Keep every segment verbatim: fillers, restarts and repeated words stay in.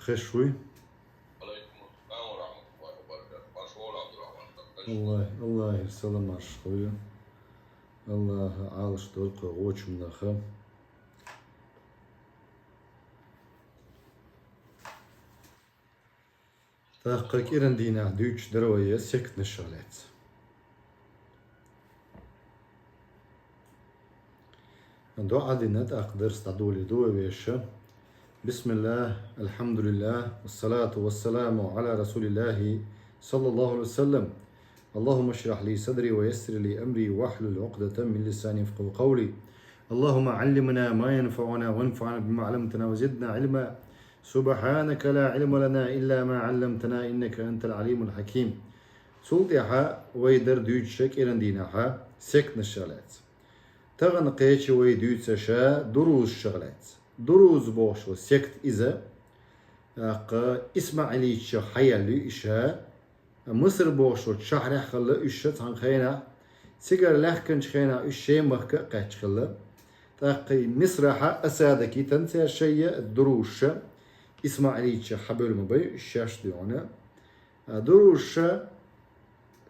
Хеш вуй? Аллах, Аллахьера салам-маршо хуьлда. Аллахьа Ӏалашдойла кху гӀочунах. ТӀаккха кӀиран дийнахьа дуьйцуш дар вай сектанашах лаьцна. ДуӀа дина тӀаккха дарс дӀадолийта ду вай вешан. بسم الله، الحمد لله، والصلاة والسلام على رسول الله، صلى الله عليه وسلم. اللهم اشرح لي صدري ويسر لي أمري واحلل عقدة من لساني يفقهوا قولي. اللهم علمنا ما ينفعنا وانفعنا بما علمتنا وزدنا علما. سبحانك لا علم لنا إلا ما علمتنا إنك أنت العليم الحكيم. Цул тӀехьа вай дар дуьйцуш кӀиран дийнахьа сектанашах лаьцна. Тахан кхечи вай дуьйцуш дурузашах лаьцна. Дуруз бохуш сект иза, тӀаккха исмаӀилиташах хьаяьлла ю уьш, Миср бохучу шахьарехь хилла уьш цхьана хенахь, цигара лаьхкинчу хенахь уьш Шемахка а кхаьчна хилла. ТӀаккха и Мисрахь Асадак йитина цара шайна, дурузаш, исмаӀилиташах хьабевлла ма бай уьш шаьш дуьйхьуна. А дурузаш,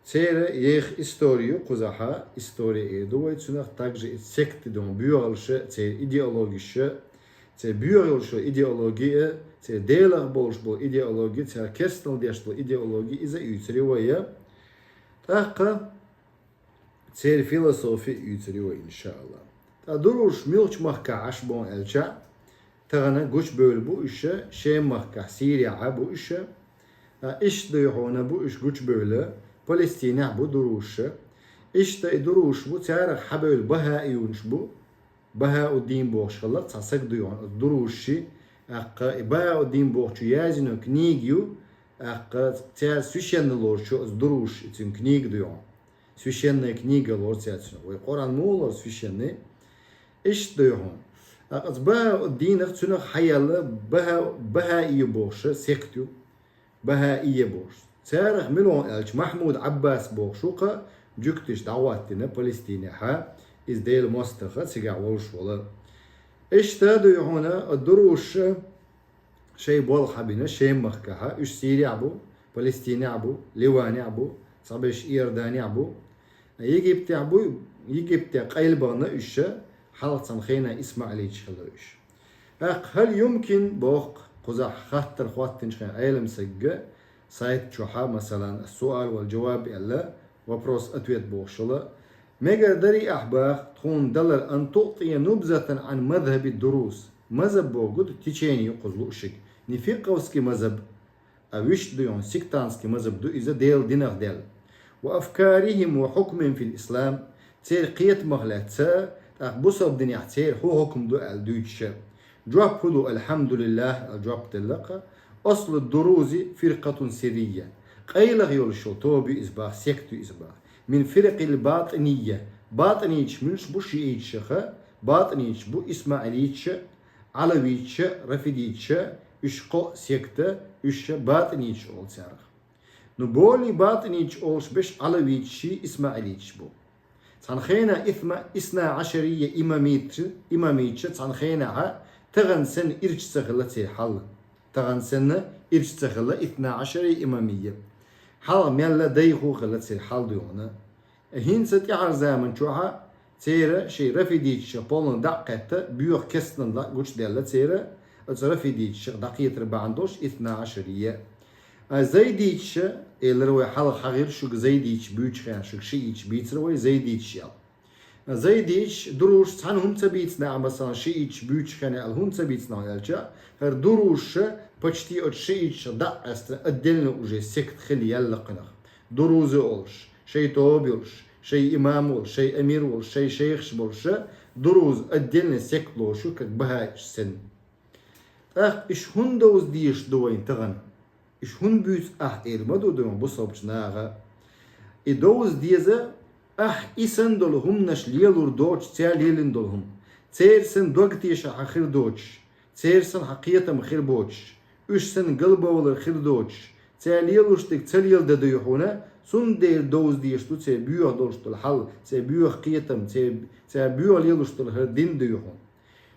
церан еха истори ю кхузахь, истори эр ду вай цунах, также и секты ду, боьхаллаш, церан идеологеш, церан боьха йолуш йолу идеологи а, церан Делах болуш болу идеологи, цара керстанал деш долу идеологи, иза а уьйцур ю вай. ТӀаккха церан философи а уьйцур ю вай, иншааллахь. Ткъа дурузаш муьлхачу махкахь Ӏаш бу аьлча, тахана гучубевлла бу уьш, Шем-махкахь, Сирехь бу уьш, а, иштта дуй хьуна бу уьш гучубевлла, Палестинехь бу дурузаш. Иштта и дурузаш бу, царах хьабевлла бахаиюнаш бу, Бахауддин бохуш хилла цхьа саг дуй хьуна, дурузаш, тӀаккха и Бахауддин бохучо яздина книга ю, тӀаккха цара священный лоруш ю оцу дурузаша, и цуьнан книга дуй хьуна. Священная книга лору цара цуьнан. Вай Къуръан муха лору священный? Иштта дуй хьуна. ТӀаккха оцу Бахауддинах, цуьнах хьаяьлла баха-, бахаи ю бохуш сект ю. Бахаия бохуш. Царах мила ву аьлча, Махьмуд Ӏаббас бохуш ву кху жуьгташа дӀахӀоттийна Палестинехь, иза Делан мостагӀа, цигахь волуш волу. Иштта дуй хьуна, дурузаш шайн болх хьабина Шем-махкахь, уьш Сирехь бу, Палестинехь бу, Ливанехь бу, цхьаберш Иорданехь бу. Египтехь буй, Египтехь къайлабахана уьш, хьалха цхьана хенахь исмаӀилиташ хилла уьш. ТӀаккха хӀал юмкин боху кхузахь хаттар хӀоттийначу хенахь Ӏеламстага сайт чохь, масалан, суал вал жаваб аьлла, вопрос-ответ бохуш йолу. Мегар дарий ахь баха тхуна далар ан туътия нубзатан Ӏан мазхаби дуруз. Мазхаб боху ду течение ю кхуза луушиг, не фикъховский мазхаб, а вуьшта дуй хьуна, сектантский мазхаб ду иза Делан динах даьлла. Ва афкарихим ва хьукмихим фил ислам, церан кхетамах лаьцна, тӀаккха бусалба динехь церан хӀун хьукам ду аьлла дуьйцуш. Жоп хӀун ду, алхьамдулиллахӀ аьлла жоп делла кху. Аслу дурузи фиркъатун сиррия. Къайлаха йолуш йолу тоба ю иза баха, сект ю иза баха. Мин фиракъил батӀинийя. БатӀиниташ муьлш бу шиӀиташха? БатӀиниташ бу исмаӀилиташ, Ӏалавиташ, рафидиташ, уьш кхо секта, уьш батӀиниташ олу царах. Ну, болий батӀиниташ олуш берш Ӏалавиташ, исмаӀилиташ бу. Цхьана хенахь исма-, исна Ӏашарийя имамит-, имамиташ цхьана хенахь, тахана санна ирча ца хилла церан хьал. Тахана санна ирча ца хилла исна Ӏашарийя имамийя. Хьалха мелла дайхо хилла церан хьал дуй хьуна. ХӀинца тӀаьхьара заман чохь церан шайн рафидиташах полно дӀа а кхетта, боьха керстанал дӀа а гучудаьлла церан, оцу рафидиташах дӀакхетар бахьана долуш исна Ӏашарийя. А зайдиташ, элира вай хьалха хьахийра шуьга зайдиташ буьйцучу хенахь, шуьга шиӀиташ бийцира вай зайдиташ аьлла. Зайдиташ, дурузаш цхьана хӀума ца бийцина ахь, масалан, шиӀиташ буьйцучу хенахь аьлла, хӀума ца бийцина ахь аьлча, хӀара дурузаш почти оцу шиӀиташах дӀа а къаьстина, отдельно уже сект хилла яьлла кхунах. Дурузы олуш, шайн тоба йолуш, шайн имам волуш, шайн амир волуш, шайн шайхаш болуш, дурузы отдельно сект лоруш ю, как бахаиш санна. ТӀаккха уьш хӀунда довза дезаш ду вайна тахана? Уьш хӀунда буьйцу ахь эр ма ду дуьйна бусалбачу наха? И довза деза, ахь и санна долу хӀуманаш лелур доцуш, цара лелийна долу хӀума. Церан санна дог тешар хьан хир доцуш, церан санна хьан кхетам хир боцуш, уьш санна галбовлар хир доцуш, цара лелуш дерг ца леладан дуй хьуна, цундела довза дезаш ду церан боьха долуш долу хьал, церан боьха кхетам, церан, цара боьха лелуш долу хӀара дин дуй хьуна.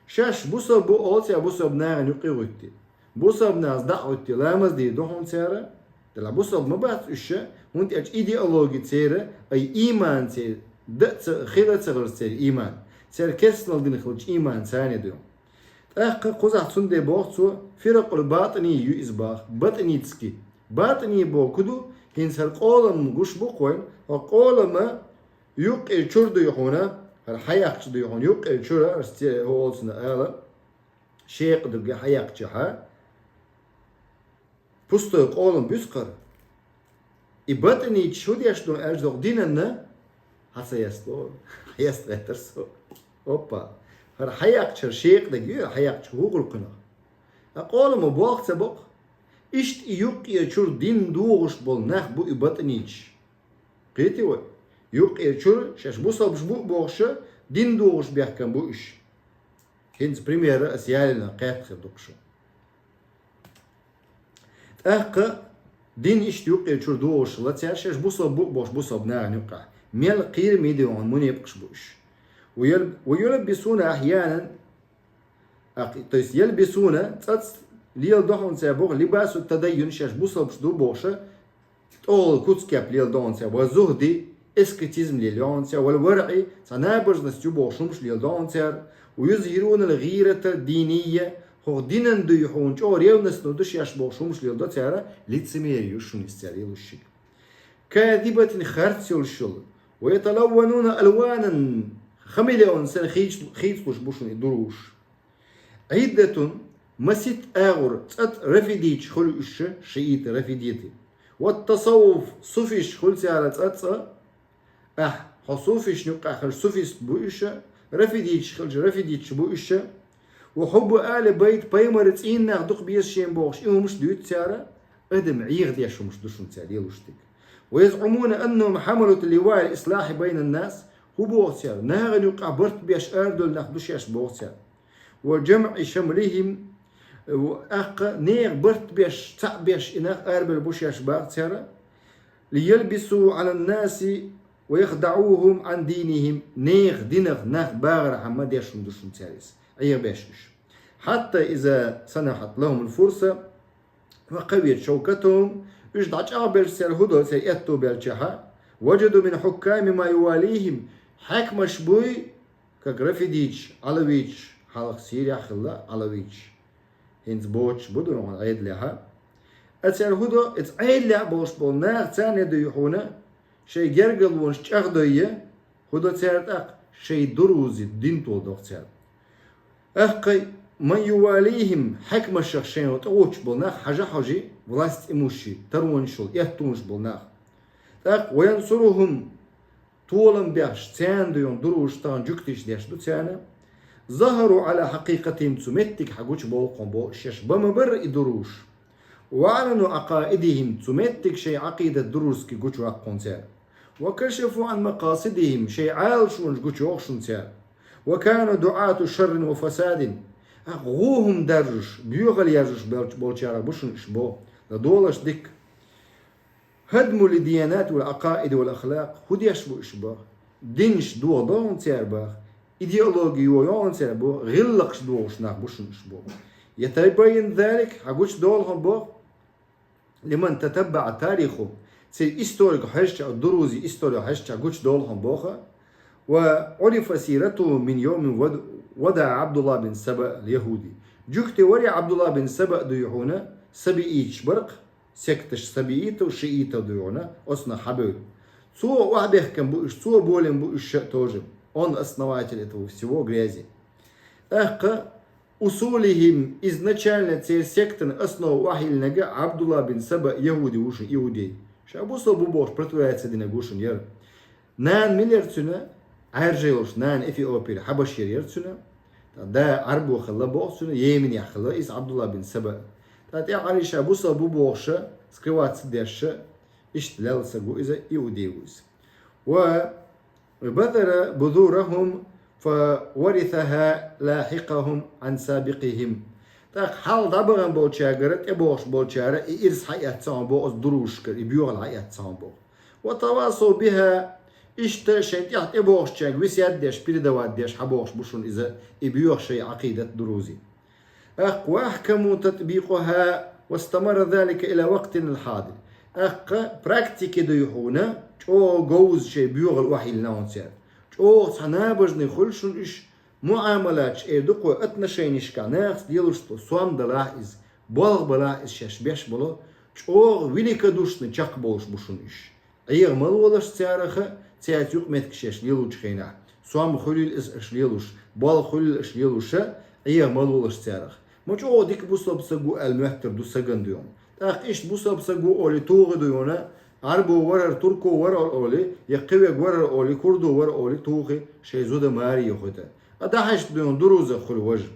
Шаьш бусалба бу олу цара бусалба нахана юкъа гӀуьтту. Бусалба нах дӀа а хӀоттий, ламаз дийр ду хьуна цара, делахь бусалба ма бац уьш, хӀунда аьлча идеологи церан, ай иман церан, дан а ца, хила а ца гӀирс церан иман. Церан керстанал дина хилча иман царна ду. ТӀаккха кхузахь цундела боху цо, фиракъул батӀини ю иза боху, батӀинитски. БатӀини боху ду, хӀинца хӀара къолам гуш бу кхойн, хӀара къолама юккъе чур дуй хьуна, хӀара хьаяккхача дуй хьуна, юккъе чура, ас те хӀу олцунна ала, шекъа дугге хьаяккхачахьа, пустой къолам буьсу хӀара. И батӀинитча хӀу деш ду аьлча доху динанна, хьан ца ясто? Яста гӀеттар со. Опа. ХӀара хьаяккхача, хӀара шекъа даг ю, хьаяккхача хӀу гӀулкхинах. А къоламо болх ца боккху. Иштта и юккъе чур дин дохуш болу нах бу и батӀинитча. Кхетий вай? Юккъе чур, шаьш бусалбаш бу а бохуша, дин дохуш бехкам бу уьш. ХӀинца примера ас ялина кхетта хир ду-кх шу. ТӀаккха дин иштта юккъе чур дохуш лацара, шаьш бусалба бу а бохуш бусалба нахана юккъехь. Мел кхераме ду хьуна мунепакъаш бу уьш. Ва ял-, ва юлаббисуна ахьянан, а, то есть ялбисуна, цӀац леладо хьуна цара боху, либасу тадайюн, шаьш бусалбаш ду бохуша, тӀехула куц-кеп леладо хьуна цара, ва зухди, аскетизм леладо хьуна цара, вал вараӀи, цхьа набожность ю бохуш хӀумаш леладо хьуна цара, ва юзхирунал гӀирата динийя, хӀокху динан дуй хьуна чӀогӀа ревностно ду шаьш бохуш хӀумаш леладо цара, лицемери ю шуна иза цара лелош шиъ. Казибатин, харц йолуш йолу, ва яталаввануна алванан, хамелеон санна хийц-, хийцалуш бу шуна и дуруш. Ӏиддатун, масит агӀор цӀа тӀа рафидийча хуьлу уьш, шиита рафидийти. Ва тасаввуф, суфиш хуьлу цара цӀа тӀа, ахь, хьо суфишна юккъехь хилча суфист бу уьш, рафидийча хилча рафидийча бу уьш, ва хьуббу али байт, пайхамаран цӀийнан нах дукха беза шена бохуш, и хӀумаш дуьйцу цара, адам Ӏехадеш хӀумаш ду шуна цара лелош дерг. Ва язъумуна аннахум хьамалу ливаал ислахьи байнан нас, хӀун боху цара, нахана юккъехь барт беш арадевлла нах ду шаьш боху цара. Ва жамъи шамлихим, ва аккха нехан барт беш, цхьаъ беш и нах арабевлла бу шаьш боху цара. Лиялбису алан наси ва яхдаӀухум ан динихим, нехан динах нах багӀархьама деш хӀума ду шуна цара иза, Ӏехабеш уьш. Хьатта иза санахьат лахумул фурса, ва кхавият шовкатухум, уьш дӀачӀагӀбелча церан хӀу до, церан аьтто беллачехьа, важаду мин хьукками ма ювалихим, хьаькамаш буй, как рафидийча, Ӏалавийча, хьалха Сирехь хилла Ӏалавийча. ХӀинца боцуш бу дуьйна хьуна Ӏедалехьа. А церан хӀу до, иза Ӏедалехь болуш болу наха царна дуй хьуна, шайн гергарлонаш чӀагӀдойя, хӀу до цара тӀаккха, шайн дурузи дин толадо-кх цара. Ахкхай, ман ювалихим, хьаькамашах шайна тӀегӀуттуш болу нах хьажа хьожи, власть имущие, таронаш йолу, эттонаш болу нах. ТӀаккха ва янсурухум, толам беш, царна дуьйна дуруш тахана жуьгтиш деш ду царна. Захару ала хьакъикъатихим, цу меттиг хьан гучу болу кхуьн бо, шаьш ба ма барра и дуруш. Ва аълану Ӏакъаидихим, цу меттиг шайн Ӏакъидат дурузки гучу ваккхун цара. Ва кашафу ан макъасидихим, шайн Ӏалашонаш гучу йохушун цара. Ва кану дуӀату шаррин ва фасадин. ГӀу хӀума даржуш, боьхал яржуш белч-, болчарах бу шуна уьш бо. Ла долаш дика. Хадму ли диянат вал Ӏакъаид вал ахлакъ. ХӀу деш бу уьш бо? Динаш дохадо хьуна цара баха, идеологи йо йо хьуна цара бо, гӀиллакхаш дохуш нах бу шуна уьш бо. Ятабайян залик, хьан гучу долу хьуна бо, лиман татаббаӀа тариху, церан историк хьаьжча, дурузи историк хьаьжча гучу долу хьуна боху, ва Ӏурифа сирату мин йовмин вад-, вада Ӏабдулла бин Саба ал-Яхуди. Жуьгти вари Ӏабдулла бин Саба дуй хьуна, сабииташ баркъ, секташ сабиитов, шиитов дуй хьуна, оцунах хьабевлла. Цо охьабехкам бу уьш, цо болем бу уьш ша тоже. Он основатель этого всего грязи. ТӀаккха усулихим, изначально церан сектан основа охьайиллинарг Ӏабдулла бин Саба яхӀуди ву шуна, иудей. Ша бусалба бу бохуш притворяться динарг ву шуна яра. Нана мила яра цуьнан? Ӏаьржа йолуш нана Эфиопера, хьабашера яра цуьнан. Ткъа да Ӏарбо хилла боху цуьнан, Йеменехь хилла иза Ӏабдулла бин Саба. Ткъа тӀаьхьа Ӏариша бусалба бу бохуша, скрываться дешша, иштта лелла саг ву иза, иудей ву иза. Ва базара бузурахум фа варисаха лахикахум ан сабикихим. ТӀаккха хьалха дӀабахана болчаьргара тӀебогӀуш болчара и ирс хьаэццахьа боху оцу дурушкара, и боьхал хьаэццахьа боху. Ва тавасав биха, иштта шайн тӀехь тӀебогӀушчаьрга висят деш, передавать деш хьабохуш бу шуна иза, и боьха шайн Ӏакъидат дурузи. أخ، وأحكموا تطبيقها واستمر ذلك إلى وقتنا الحاضر. أخ، практике дуй хьуна, чӀогӀа говза шоай боьхалла охьайиллина хьуна цара. ЧӀогӀа цхьа набажный хуьлу шуна уьш, муӀамалаташ эр ду-кх вай, отношенешкахь нахаца лелаш долу сом далахь иза, болх балахь иза шаьш беш болу, чӀогӀа великодушно чекхболуш бу шуна уьш. Ӏеха ма лолаш царах, цаьрца юкъаметтигаш еш лелочу хенахь. Сом хуьлийла иза аша лелош, болх хуьлийла аша лелош, Ӏеха ма лолаш царах. Ма чӀогӀа дика бусалба саг ву аьлла моьттур ду сагана дуй хьуна. ТӀаккха иштта бусалба саг ву олий, тухий дуй хьуна, Ӏарбо вара хӀара, турко вара хӀара олий, я кхин верг вара хӀара олий, курдо вара хӀара олий, тухий, шайн зуда маре йохуьйту. Ткъа дӀахьаьжча дуй хьуна, дурузах хуьлу важа.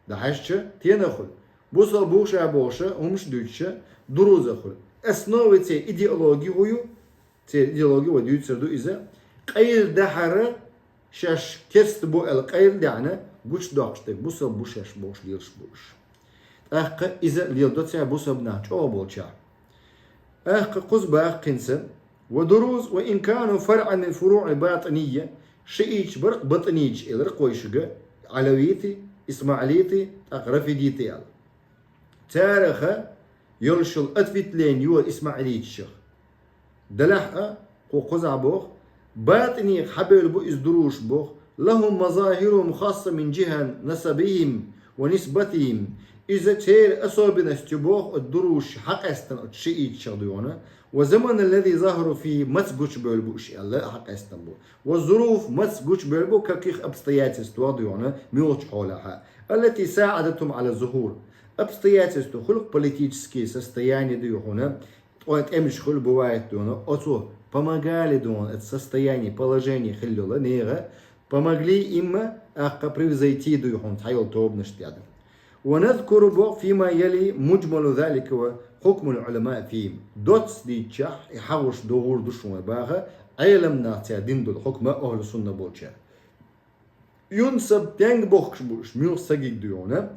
ДӀахьаьжча, тенах хуьлу. Бусалба ву ша бохуш, хӀумаш а дуьйцуш, дурузах хуьлу. Основа церан идеологи хӀун ю? Церан идеологи вай дуьйцур ду иза. Къайладахьар, шаьш керста бу аьлла къайладаьхна, гучудоккхуш дерг бусалба бу шаьш бохуш лелаш бу уьш. ТӀаккха иза леладо цара бусалба нах чӀогӀа болчохь. ТӀаккха кхуза боху кхин цхьа: ودروز وإن كانوا فرعا من فروع الباطنية, шиӀиташ бара-кх батӀиниташ, элира-кх вай шуьга, Ӏалавиты, исмаӀилиты, тӀаккха рафидиты аьлла. Царах йолуш йолу ответвление ю исмаӀилиташах. Делахь а, кху кхузахь боху, батӀинех хьабевлла бу иза дурузаш боху, لهم مظاهرهم خاصة من جهة نسبهم ونسبتهم. Иза церан особенность ю боху оцу дурузаша хьакъаьстина оцу шиӀиташах дуй хьуна, والزمن الذي ظهروا فيه, маца гучубевлла бу уьш аьлла а хьакъаьстина бу. والظروف, маца гучубевлла бу, каких обстоятельствах дуй хьуна, муьлхачу хьолехь а. التي ساعدتهم على الظهور. Обстоятельства хуьлу-кх, политические состояния дуй хьуна, ткъа тӀемаш хуьлу, бывает дуй хьуна, оцо помогали дуй хьуна, это состояние, положение хилла йолу нехан, помогли им, тӀаккха превзойти дуй хьуна, цхьайолу тобанаш тӀе ду. ونذكر боху فيما يلي مجمل ذلك وحكم العلماء فيهم. Доцца дийцчахь, и хьагӀуш догӀур ду шуна вай баха, Ӏеламнаха цара дина долу хьукма ахӀлу сунна болчара. ينسب, тенга бохкуш бу уьш, муьлха сагиг дуй хьуна,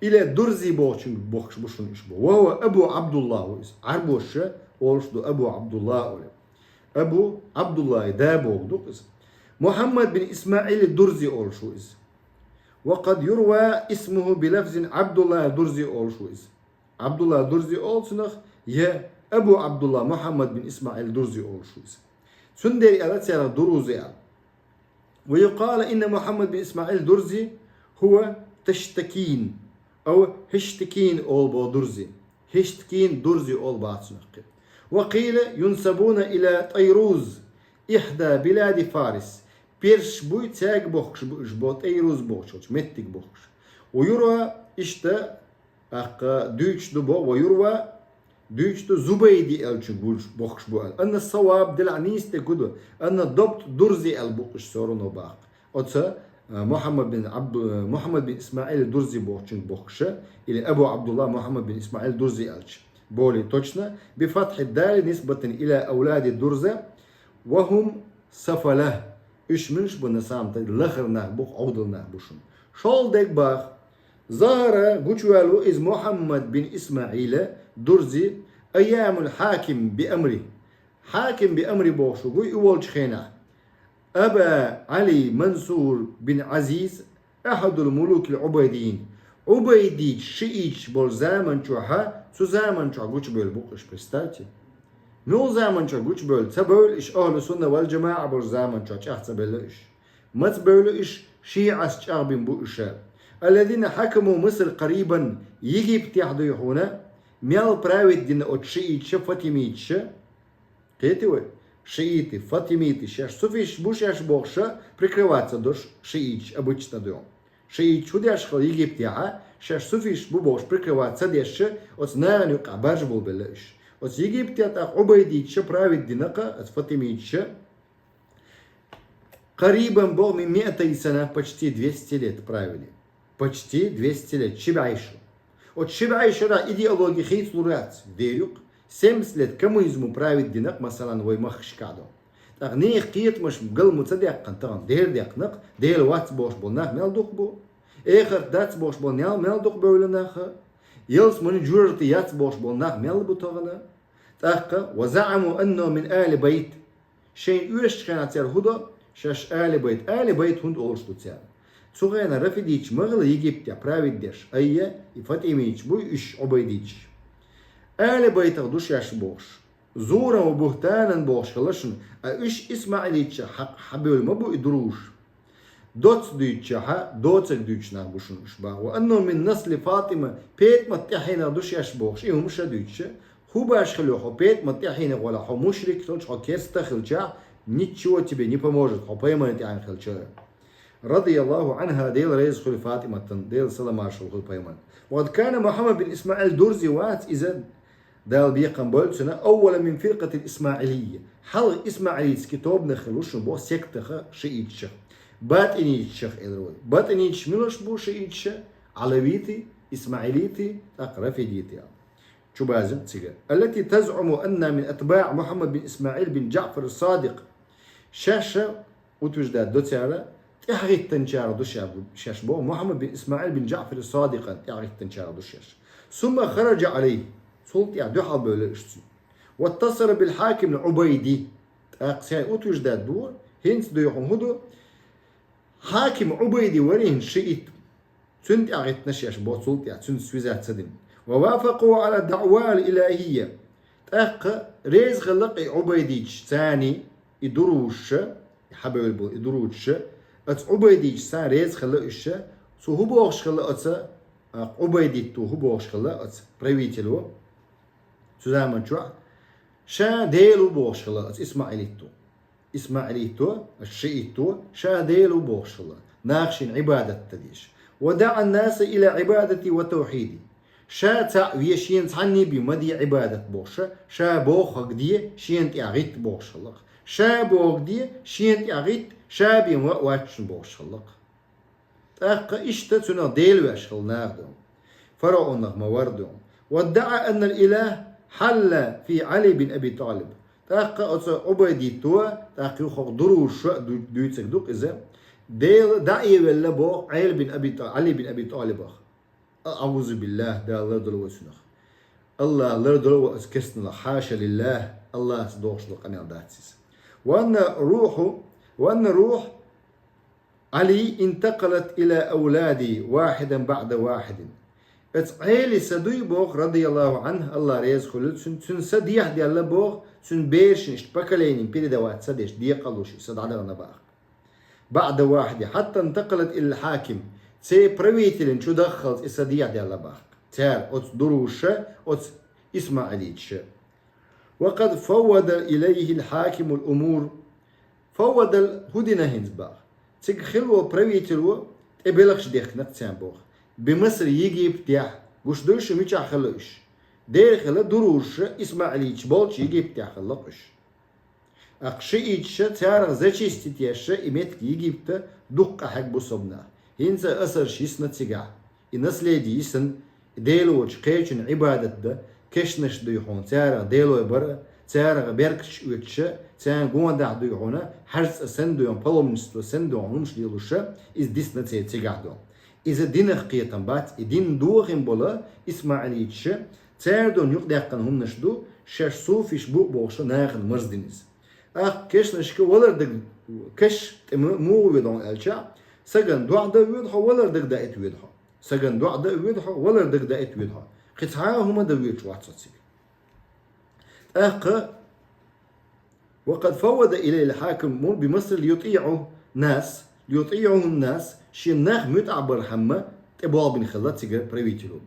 إلى الدرزي бохучуьнга бохкуш бу шуна уьш бу. وهو أبو عبد الله ву иза. Ӏарбоша олуш ду Абу Ӏабдулла олий. Абу Ӏабдуллахьан да боху ду-кх иза. محمد بن إسماعيل الدرزي олуш ву иза. وقد يروى اسمه بلفظ عبد الله الدرزي олуш ву иза. Ӏабдулла Дурзи олу цунах, я Абу Ӏабдулла Мухьаммад бин Исмаил Дурзи олуш ву иза. Цундела аьлла церан Дурзи аьлла. ويقال إن محمد بن إسماعيل الدرزي هو تشتكين أو هشتكين олу боху Дурзи. Хиштакин Дурзи олу боху цунах кхин. وقيل ينسبون إلى طيروز إحدى بلاد فارس. Персаш буй, цаьрга бохкуш бу уьш боху, ТӀайруз бохучу меттиг бохкуш. ويروى, иштта, тӀаккха дуьйцуш ду боху, ويروى, дуьйцуш ду Зубайди аьллачуьнга бохкуш бу аьлла. أن الصواب, делахь нийса дерг хӀун ду, أن الضبط Дурзи аьлла бу уьш всё равно боху. Оцу, а, Мухьаммад бин Абду-, а, Мухьаммад бин Исмаил Дурзи бохучуьнга бохкуша, или Абу Абдулла Мухьаммад бин Исмаил Дурзи аьлча, более точно, بفتح الدال نسبة إلى أولاد درزة وهم سفلة. Уьш муьлш бу, на самом деле, лахара нах бу, Ӏовдал нах бу шуна. ШолгӀа дерг боху. ظهر, гучуваьлла ву иза Мухьаммад бин Исмаила Дурзи, أيام الحاكم بأمره. Хьаким би амри бохуш ву, и волчу хенахь. أبا علي منصور بن عزيز أحد الملوك العبيديين. Ӏубайдиташ, шииташ болу заман чохь, цу заман чохь гучубевлла бу-кх уьш, представьте. Муьлха заман чохь гучубевлла? Ца бевлла уьш, ахӀлу сунна вал джамаӀа болчу заман чохь чӀагӀ ца белла уьш. Маца бевлла уьш? ШиӀас чӀагӀбина бу уьш. الذين حكموا مصر قريبا, Египетехь дуй хьуна, мел править дина оцу шииташа, фатимиташа. Кхетий вай? Шииты, фатимиты, шаьш суфишташ бу шаьш бохуша, прикрываться долуш шииташ обычно ду. Шииташ хӀун деш хилла Египтехьа, шаьш суфишташ бу бохуш прикрываться ца дешша, оцу нахана юккъехь баржабовла белла уьш. Оцу Египтехь тӀаккха Ӏубайдиташа править дина-кх, оцу фатимиташа, قريبا боху من مائتي سنة, почти двести лет правили. Почти двести лет, ши бӀе шо. Оцу ши бӀе шарахь идеологи хийцалур яц, дер ю-кх. Семьдесят лет коммунизму править дина-кх, масалан, вай махкашкахь ду. ТӀаккха нехан кхетамаш гал ма ца даьккхина тахана, дера даьккхина-кх, Дела вац бохуш болу нах мел дукха бу. Эхарт дац бохуш болу нал мел дукха бевлла нах. Ялсамани, жожагӀати яц бохуш болу нах мел бу тахана. ТӀаккха وزعموا أنهم من آل بيت. Шайна оьшучу хенахь цара хӀун до? Шаьш Али Байт. Али Байт хӀунда олуш ду цара? Цу хенахь рафидиташ ма хилла Египтехь править деш, айя, и фатимиташ бу, уьш Ӏубайдиташ. Али байтах ду шаьш бохуш. Зуран ва бухтанан бохуш хилла шуна, а уьш исмаилитча хьакъ хьабевлла ма бу и дуруш. Доцца дуьйцучехьа, доцург дуьйцуш нах бу шуна уьш баха. Ва аннахум мин насли Фатима, ПетӀамат тӀаьхьенах ду шаьш бохуш, и хӀума ша дуьйцуша. ХӀун баш хила хьо ПетӀамат тӀаьхьенах валахь, хьо мушрик хилча, хьо керста хилча, ничего тебе не поможет, хьо пайхамар тӀаьхьенах хилча. Радияллаху анха, Дела реза хуьлу Фатиматан, Дела салам маршалла хуьлу пайхамарна. Ва къад кана Мухьаммад бин Исмаил Дурзи вац иза, Дала бекхам бойла цунна, аввала мин фиркъатил исмаилийя. Хьалха исмаилитский тобанах хилла шуна боху сектаха шиитчах. БатӀинитчах элира вай. БатӀинитча милаш бу шиитча? Алавити, исмаилити, тӀаккха рафидити аьлла. Чубазим цига. Аллати тазъуму анна мин атбаъ Мухьаммад бин Исмаил бин Джаъфар Садикъ. Шаьша утверждать до цара, тӀаьхьахӀиттанчара ду шаьш боху, Мухьаммад бин Исмаил бин Джаъфар Садикъан тӀаьхьахӀиттанчара ду шаьш. Сумма хараджа Ӏалайхи, цул тӀаьхьа дуьхьал бевлла уьш цуьнан. Ваттасала бил хьаким Ӏубайди. ТӀаккха сайн утверждать ду, хӀинца дуй хьуна хӀун ду? Хьаким Ӏубайди вара хӀинца шиит. Цуьнан тӀаьхьахӀиттина шаьш боху цул тӀаьхьа, цуьнца связаться дина. Ва вафакъу Ӏала даъвал илахийя. ТӀаккха реза хилла-кх и Ӏубайдиташ царна, и дурушаша, и хьабевлла болу и дурушаша, оцу Ӏубайдиташ царна реза хилла уьш, цо хӀун бохуш хилла оцу, а, Ӏубайдитто хӀун бохуш хилла оцу правитело, цу заман чохь ша Дела ву бохуш хилла оцу исмаилитто. ИсмаӀилитто, шиитто, ша Дела ву бохуш хилла, наха шена Ӏибадат дан дезаш. Ва даӀа наса ила Ӏибадати ва тавхьиди. Ша цхьаъ ве, шена цхьанна бен ма де Ӏибадат бохуша, ша бохург де, шена тӀехь гӀитта бохуш хилла-кх. Ша бохург де, шена тӀехь гӀитта, ша бен ван а вац шуна бохуш хилла-кх. ТӀаккха иштта цунах Дела веш хилла наха ду. ФаргӀунах ма вара ду. Ва даӀа аннал илахӀ хьалла фи Ӏали бин Аби ТӀалиб. ТӀаккха оцу Ӏубайдитто, тӀаккха юха дурушаша а ду-, дуьйцург ду-кх иза. Дела дӀаэвелла боху Ӏели бин Аби ТӀа-, Ӏали бин Аби ТӀалибах. АӀузу биллахӀ, Дала лардойла вай цунах. АллахӀ лардойла вай оцу керстанах, хьаша лиллахӀ, АллахӀца догӀуш долу къамел дац иза. Ва анна рухӀу, ва анна рухӀ Ӏали интакъалат ила авлади вахьидан баӀда вахьидин. Оцу Ӏели са дуй боху, радияллахӀу Ӏанху, АллахӀ реза хуьлда цунна, цуьнан са дехьадаьлла боху, цуьнан берашна иштта поколением передавать са деш, декъалуш и са дӀадахана боху. БаӀда вахьиди, хьатта интакъалат илал хьаким, церан правителан чу даххалц и са дехьадаьлла боху. Цара, оцу дурушаша, оцу исмаӀилиташа. Ва къад фаввада илайхӀил хьакимул умур. Фаввада хӀун дина хӀинца боху? Цига хилла волу правитело тӀе белхаш дехкина-кх царна боху. Бимиср, Египтехь, гуш дуй шу мичахь хилла уьш? Дера хилла дурушаша, исмаӀилиташ болчу Египтехь хилла-кх уьш. ТӀаккха шииташа, царах зачистить еш и меттиг Египта дукха къахьегна бусалба нах. ХӀинца а асарш йисна цигахь. И наследие йисна, и Дела волчу кхечунна Ӏибадат дан, кешнаш дуй хьуна, царах делой бара, царах беркаташ оьцуша, царна гондахь дуй хьуна, хьаьжцӀа санна дуй хьуна, паломничество санна дуй хьуна хӀумаш лелуша, иза дисна церан цигахь ду. Иза динах кхетам бац, и дин дохийна болу исмаӀилиташа, цара дуй хьуна юкъадаьккхина хӀуманаш ду, шаьш суфиш бу а бохуша нахана марздина иза. ТӀаккха кешнашка валар дага, кеш тӀе ма-, муха воьду хьуна аьлча, сагана доӀа дан воьду хьо, валар дага даийта воьду хьо. Сагана доӀа дан а воьду хьо, валар дага даийта воьду хьо. Кхин цхьа а хӀума дан воьдуш вац хьо цига. ТӀаккха, ва къад фаввада илайхӀил хьакимул умур бимиср лиютӀиӀу нас, лиютӀиӀухӀун нас, шен нах муьтӀахь бархьама тӀеболх бина хилла цигара правитело.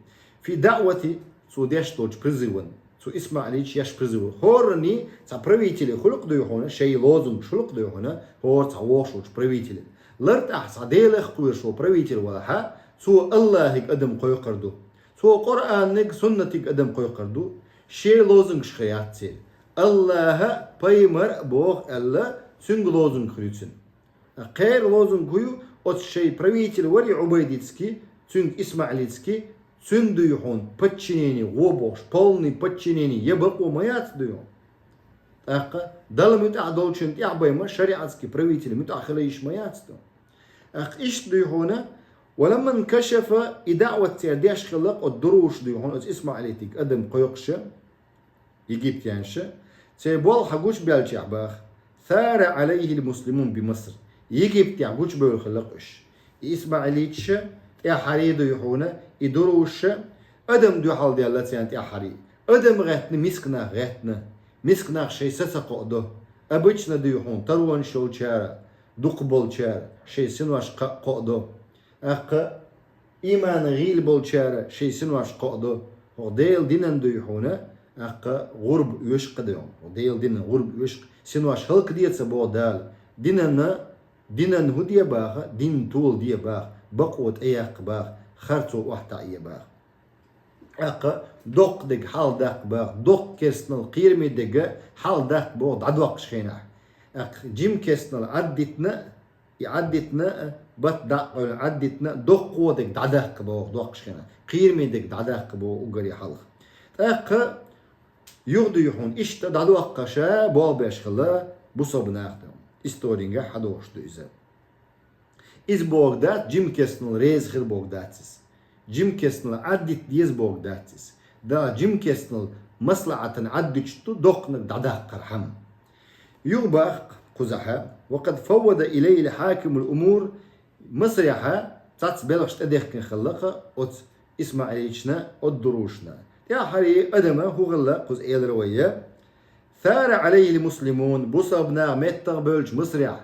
Фи даӀвати, цо деш долчу призыван, цу исмаӀилиташа еш призыв. ХӀоранна цхьа правителе хуьлу-кх дуй хьуна, шайн лозунгаш хуьлу-кх дуй хьуна, хӀора цхьа вогӀуш волчу правителан. ЛартӀехь цхьа Делах кхоьруш волу правитель валахьа, цо АллахӀига адам кхойкхур ду. Цо Къуръанниг, суннатиг адам кхойкхур ду, шен лозунгаш хир яц церан. АллахӀа а, пайхамара а боху аьлла, цуьнга лозунг хир ю цуьнан. Кхеран лозунг хӀун ю, оцу шайн правитель вара и Ӏубайдитский, цуьнга исмаӀилитский, цуьнан дуй хьуна подчинение гӀо бохуш, полный подчинение я бакъо ма яц дуй хьуна. ТӀаккха Далла муьтӀахь долчунна тӀаьхьа байма, шариатский правитель муьтӀахь хила йиш ма яц ду. ТӀаккха иштта дуй хьуна, ва ламма инкашафа, и даӀват церан деш хилла-кх оцу дуруша дуй хьуна, оцу исмаӀилитиг адам кхойкхуша, египтянша, церан болх хьан гучубаьллачехь баха, сара Ӏалайхил муслимун би Маср, Египтехь гучубевлла хилла-кх уьш. И ИсмаӀилиташа тӀаьххьара дуй хьона, и дурусаша адам дуьхьал даьлла царна тӀаьххьара. Адам гӀеттина, мискача наха гӀеттина. Мискача наха шоай са ца кхоадо. Обычно дуй хьона, таронаш йолчара, дукха болчара шоай синош кхо-, кхоадо. ТӀаккха иман гӀийла болчара шоай синош кхоадо. ХӀокху Делан динан дуй хьона, тӀаккха гӀурба оьшу кхы дуй хьона. ХӀокху Делан динан гӀурба оьшу, синош хӀаллакде ца боху Дала. Динан, динан хӀу де баха, дин тола де баха, бакъо тӀеяккха баха, харцо охьатаӀе баха. ТӀаккха доккха дерг хьалха даккха баха, доккха керстанал кхераме дерг хьалха даккха боху дӀадоккхучу хенахь. ТӀаккха жима керстанал Ӏаддитина, и Ӏаддитина, бат дӀакъевлла Ӏаддитина, доккхо дерг дӀадаккха боху доккхучу хенахь. Кхераме дерг дӀадаккха боху уггаре хьалха. ТӀаккха юха дуй хьона, иштта дӀадоккхуш болх беш хилла бусалба нах ду. Историнга хьадогӀуш ду иза. Иза бохург дац, жима керстанал реза хир бохург дац иза. Жима керстанал Ӏаддита деза бохург дац иза. Дала жима керстанал маслахьатана Ӏаддуьтуш ду доккханиг дӀадаккхархьама. Юха боху кхузахь: «وقد فوض إليه الحاكم الأمور». Масрехь цхьацца белхаш тӀедехкина хилла-кх оцу ИсмаӀилиташна, оцу дурусашна. ТӀаьххьара адам хӀун хилла кхуза элира вай: «ثار عليه المسلمون», бусалба наха меттахбевллачу Масрехь,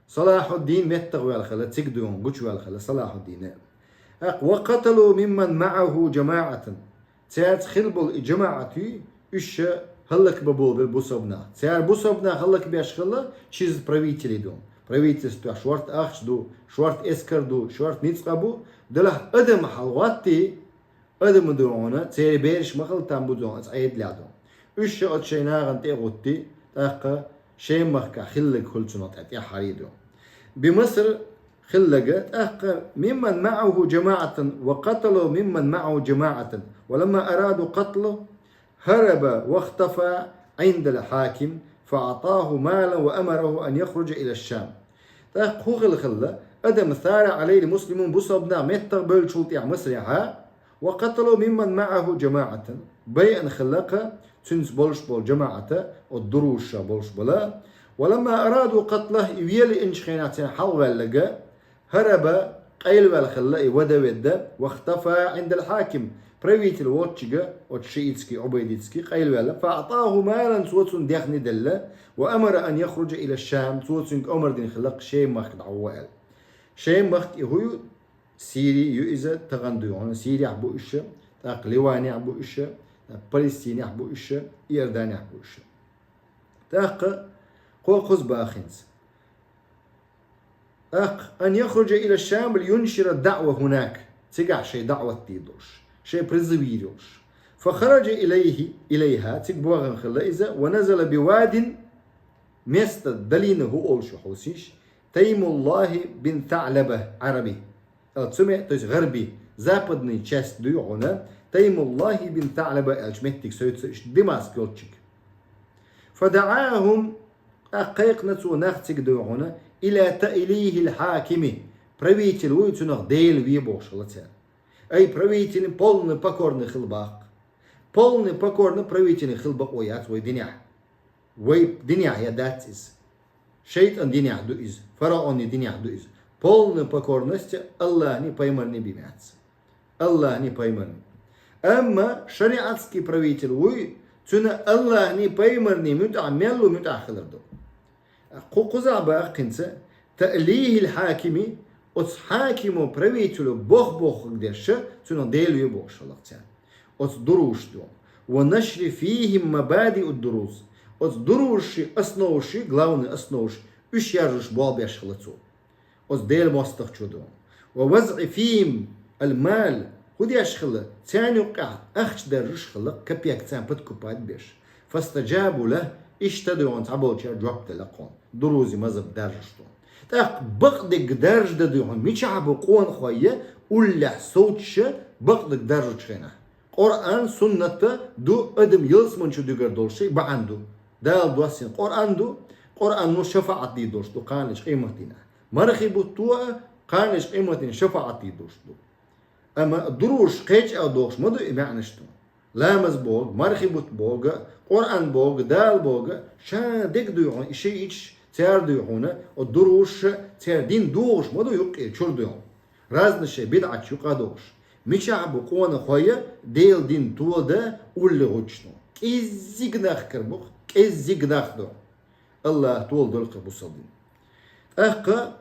Салахьуддин меттахваьлла хилла, цига дуй хьона гучуваьлла хилла Салахьуддин. ТӀаккха: «وقتلوا ممن معه جماعة». Цаьрца хилла болу и жамаӀат юй, уьш хӀаллакбан болабелла бусалба нах. Цара бусалба нах хӀаллакбеш хилла, шиза правителий ду. Правительствехь шорта ахча ду, шорта эскар ду, шорта ницкъ бу, делахь адам хьалагӀоттий, адам дуй хьона, церан бераш ма хилла там бу дуй хьона, оцу Ӏедалехь ду. Уьш оцу шайн нахана тӀе а гӀоттий, тӀаккха Шем-махкахь хилларг хуьлу цунах тӀе-, тӀаьххьара дуй хьона. Бимаср хилларг, тӀаккха: «ممن معه جماعة وقتلوا ممن معه جماعة، ولما أرادوا قتله هرب واختفى عند الحاكم فأعطاه مالا وأمره أن يخرج إلى الشام». ТӀаккха хӀун хилла хилла, адам «ثار عليه المسلمون», бусалба нах меттахбевллачул тӀаьхьа Масрехь, «وقتلوا ممن معه جماعة», байъина хилла-кх цуьнца болуш болу жамаӀат, оцу дурусаша болуш болу. «ولما أرادوا قتله», и велаелчу хенахь царна хьалхаваьлларг, «هرب», къайлаваьлла хилла и, вада ведда, «واختفى عند الحاكم», правитель воцчуьнга, оцу шиитский, Ӏубайдитский, къайлаваьлла, «فأعطاه مالا», цо цунна дехне делла, «وأمره أن يخرج إلى الشام», цо цуьнга омар дина хилла-кх Шем-махка дӀагӀо аьлла. Шем-махка и хӀун ю? Сири ю иза, тахана дуй хьона Сирехь бу уьш, тӀаккха Ливанехь бу уьш, Палестинехь бу уьш, Иорданехь бу уьш. ТӀаккха кхо кхуза боху хӀинца. ТӀаккха: «أن يخرج إلى الشام لينشر الدعوة هناك». Цигахь шайн даӀват дийр долуш, шайн призыв йийр йолуш. «فخرج إليه، إليها», цига бохийна хилла иза, «ونزل بواد», место, долина хӀун олуш ю хьовсийша, «تيم الله بن ثعلبة العربي». Цу ме-, то есть гӀарби, западный часть дуй хьона, «تيم الله بن ثعلبة» аьллачу меттиг севцаш, Димаск йолчуьнга. «فدعاهم», тӀаккха кхайкхина цо нах цига дуй хьона, «إلى تأليه الحاكم», правитель вуй, цунах Дела ве бохуш хилла цара. Ай, правитель полный покорный хила баккха. Полный покорный правитель хила бакъо яц вай динехь. Вай динехь я дац иза. ШайтӀан динехь ду иза, фараонний динехь ду иза. Полная покорность Аллахний, пайхамарний бен яц. Аллахний, пайхамарний. Амма шариатский правитель вуй, цуьнан Аллахний, пайхамарний муьтӀахь мел ву, муьтӀахь хилар ду. Кху кхузахь боху хӀинца, «تأليه الحاكم», оцу хьакимо, правителю боху-бохург деш, цуьнан Дела ве бохуш хилла-кх цара. Оцу дурусашна. «ونشر فيهم مبادئ الدروز». Оцу дурусашна основашна, главный основашна, уьш яржош болх беш хилла цо. Оцу Делан мостагӀчо ду. «ووزع فيهم المال». ХӀун деш хилла? Царна юккъехь ахча даржош хилла, капек царна подкупать беш. «فاستجابوا له», иштта дуй хьона цхьаболчара жоп делла кхунна. Дурузий мазхӀаб даржош ду. ТӀаккха бакъдерг даржадан дуй хьона мичахь бу къонахой, уллехь совцуш бакъдерг даржучу хенахь? Къуръан, суннат ду, адам ялсамани чу дуьгур долуш шайн бахьана ду. Дала доссийна Къуръан ду, Къуръано шафаӀат дийр долуш ду кхана а, къематдийнахь. Мархий бутто а кхана а, къематдийнахь шафаӀат дийр долуш ду. Амма дурусаш кхечӀа а дохуш ма ду и маьӀнаш ду. Ламаз бохург, мархий бутт бохург, Къуръан бохург, Дала бохург, ша дерг дуй хьона, и шииташ, цара дуй хьона, оцу дурусаша, церан дин дохуш ма ду юккъера чуьра дуй хьона. Разный шай бидӀаташ юкъа а дохуш. Мичахь бу къонахой Делан дин тодан уллув гӀуьттуш? КӀеззиг нах кара бу-кх, кӀеззиг нах ду. АллахӀа толадора-кх бусалба дин. ТӀаккха: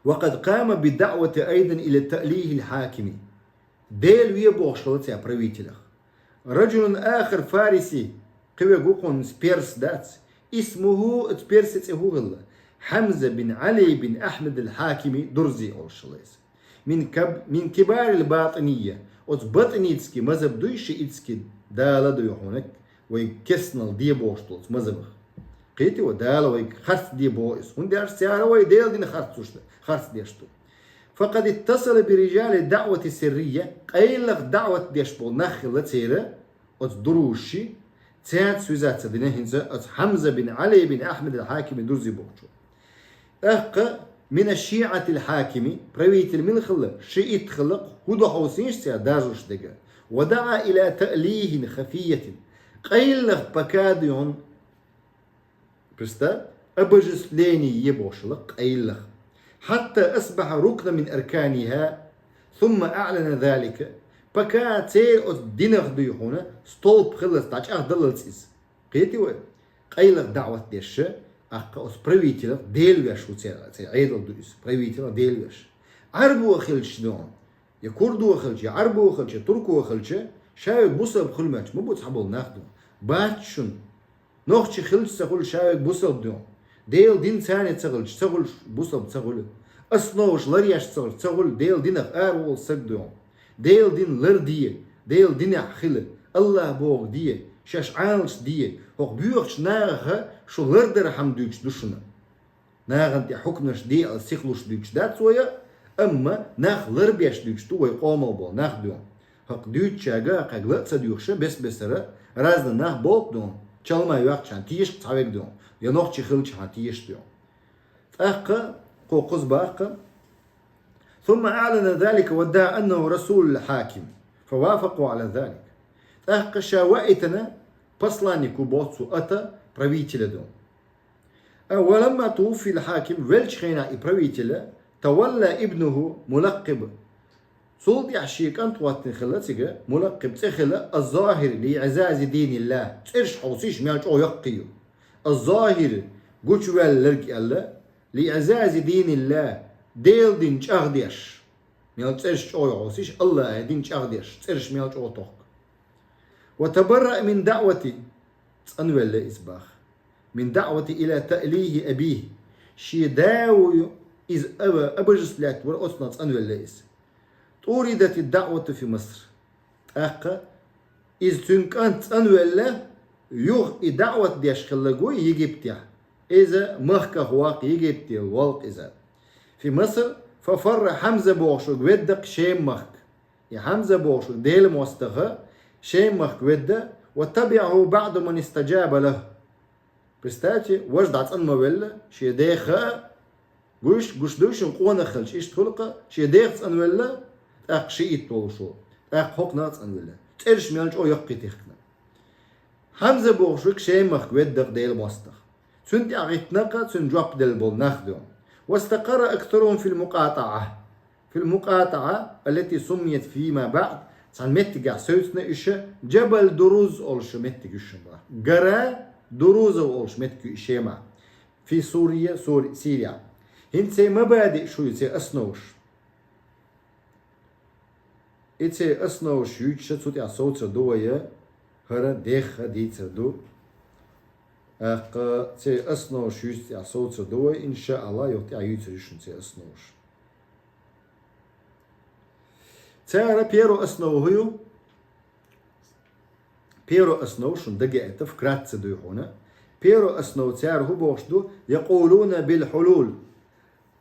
«وقد قام بالدعوة أيضا إلى تأليه الحاكم». Дела ве бохуш хилла цу правителах. «رجل آخر فارسي», кхин верг ву-кх перс дац. «اسمه», оцу персан цӀе хӀун хилла? «حمزة بن علي بن أحمد الحاكم الدرزي» олуш хилла иза. «من كب-، من كبار الباطنية». Оцу батӀинитский мазхӀаб дуй, шиитский, Дала дуй хьуна, вай кестнал де бохуш долчу мазхӀабах. Кхетий вай, Дала вайга харц де боху иза. ХӀунда аьлча цара вай Делан дин харцуш ду, харц деш ду. «فقد اتصل برجال دعوة سرية», къайлаха даӀват деш болу нах хилла церан, оцу дурузашца, цаьрца связаться дина хӀинца оцу Хьамза бин Ӏали бин Ахьмад ал-Хьакими Дурзи бохучо. ТӀаккха «من شيعة الحاكم», правитель мила хилла, шиит хилла, хӀун ду хьовсийша цара даржош дерг. «ودعا إلى تأليه خفية». Къайлаха пока дуьйхьун Представь, обожествление е бохуш хилла къайлаха. «حتى أصبح ركنا من أركانها ثم أعلن ذلك». Пока церан оцу динах дуй хьуна столб хилла, дӀачӀагӀдаллалц иза. Кхетий вай? Къайлаха даӀват деш, тӀаккха оцу правителах Дела веш ву церан, церан Ӏедал ду иза, правителах Дела веш. Ӏарбо хилча дуьйхьун, я курдо хилча, я Ӏарбо хилча, я турко хилча, ша верг бусалба хуьлу моьттуш ма бу цхьаболу нах дуьйхьун. Бац шуна. Нохчи хилча ца хуьлу ша верг бусалба дуьйхьун. Делан дин царна ца хилча, ца хуьлуш бусалба ца хуьлу. Основаш ларъеш ца хилча, ца хуьлу Делан динах араволу стаг дуьйхьун. Делан дин ларде, Делан динехь хила, АллахӀ бохург де, шаьш Ӏаналаш де, хӀокху боьхачу нахаха шу лардархьама дуьйцуш ду шуна. Нахана тӀе хьукмаш де аьлла сихлуш дуьйцуш дац вай, амма нах ларбеш дуьйцуш ду вай къомах болу нах дуьйхьун. ХӀокху дуьйцучаьрга кхаьг ла а ца доьхуш, бес-бесара разный нах болу дуьйхьун, чалма йоьхча хьан теша цхьаверг дуьйхьун, я нохчи хилча хьан теша дуьйхьун. ТӀаккха кхо кхуза баккха: «ثم أعلن ذلك وادعى أنه رسول الحاكم فوافقوا على ذلك». ТӀаккха ша ваийтина посланник ву боху цо ата правителя дуьйхьун. А, «ولما توفي الحاكم», веллачу хенахь и правитель, «تولى ابنه ملقب». Цул тӀаьхьа шен кӀант хӀоттина хилла цига, Мулаккъиб цӀе хилла, «الظاهر لإعزاز دين الله». ЦӀераш хьовсийша мел чӀогӀа йоккхий ю. «الظاهر», гучуваьлларг аьлла, «لإعزاز دين الله», Делан дин чӀагӀдеш. Мел цӀераш чӀогӀа ю хьовсийша, АллахӀан дин чӀагӀдеш, цӀераш мел чӀогӀа тохку. «وتبرأ من دعوة», цӀанвелла иза боху. «من دعوة إلى تأليه أبيه». Шен да ву иза ава-, обожествлять вара, оцунах цӀанвелла иза. «طوردت الدعوة في مصر». ТӀаккха иза, цуьнан кӀант, цӀанвелла, юха и даӀват деш хилла гуй Египтехь. Иза махках ваккха, Египте волу-кх иза. «في مصر ففر حمزة» бохуш верг ведда-кх Шема-махка. И Хьамза бохуш верг Делан мостагӀа Шема-махка ведда, «وتبعه بعض من استجاب له». Представьте, важа дӀа цӀан ма велла, шен деха а, гуш, гуш дуй шуна къонах хилча, иштта хуьлу-кх, шен деха цӀанвелла, тӀаккха шиит волуш ву, тӀаккха хӀокхунах а цӀанвелла. ЦӀераш мел чӀогӀа йоккхий техкина. Хьамза бохуш верг Шема-махка ведда-кх Делан мостагӀа. Цунна тӀаьхьа гӀиттина-кх цунна жоп делла болу нах ду. «واستقر أكثرهم في المقاطعة». «في المقاطعة التي سميت فيما بعد», цхьана меттигехь севцина иша, «جبل دروز» олуш меттиг ю шуна боху. «Гора Дурузов» олуш меттиг ю и Шемахь. «في سوريا», Сури-, Сирия. ХӀинца церан мабади шу ю, церан основаш. И церан основаш юьйцуша цу тӀехь совцур ду вай, хӀара дехха дийцар ду. ТӀаккха церан основаш юьйцу тӀехь совцур ду вай, иншааллахӀ, юха тӀехь юьйцур ю шуна церан основаш. Цара первая основа хӀун ю? Первая основа шуна дагеӀита, вкратце дуй хьуна. Первая основа цара хӀун бохуш ду? «يقولون بالحلول».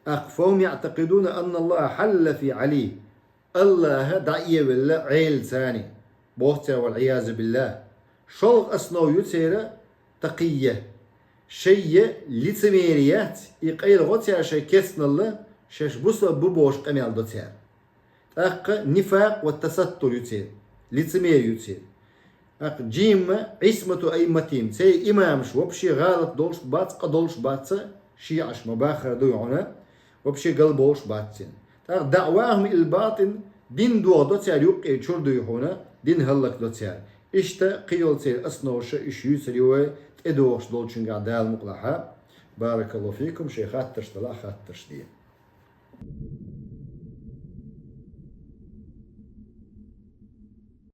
ТӀаккха «فهم يعتقدون أن الله حل في علي». АллахӀ дӀаэвелла Ӏела царна, боху цара, والعياذ بالله. ШолгӀа основа ю церан такъийя. Шайе лицемерие яц, и къайлагӀо цара шайн кестналла, шаьш бусалба бу бохуш къамел до цара. ТӀаккха нифакъ ва тасаттур ю церан, лицемер ю церан. ТӀаккха жимма «عصمة أئمتهم», церан имамаш вообще гӀалат долуш бац, къа долуш бац, шиӀаш ма бахара дуй хьуна, вообще гал болуш бац церан. ТӀаккха даӀвахум ил батил, дин доха до цар юккъе чур дуй хьуна, дин хӀаллак до цар. Иштта кхийолча церан основаша иштта юьйцур ю вай, тӀедогӀуш долчунгахь Дала мукъалахь. Баракаллаху фикум, шайн хаттарш делахь, хаттарш де.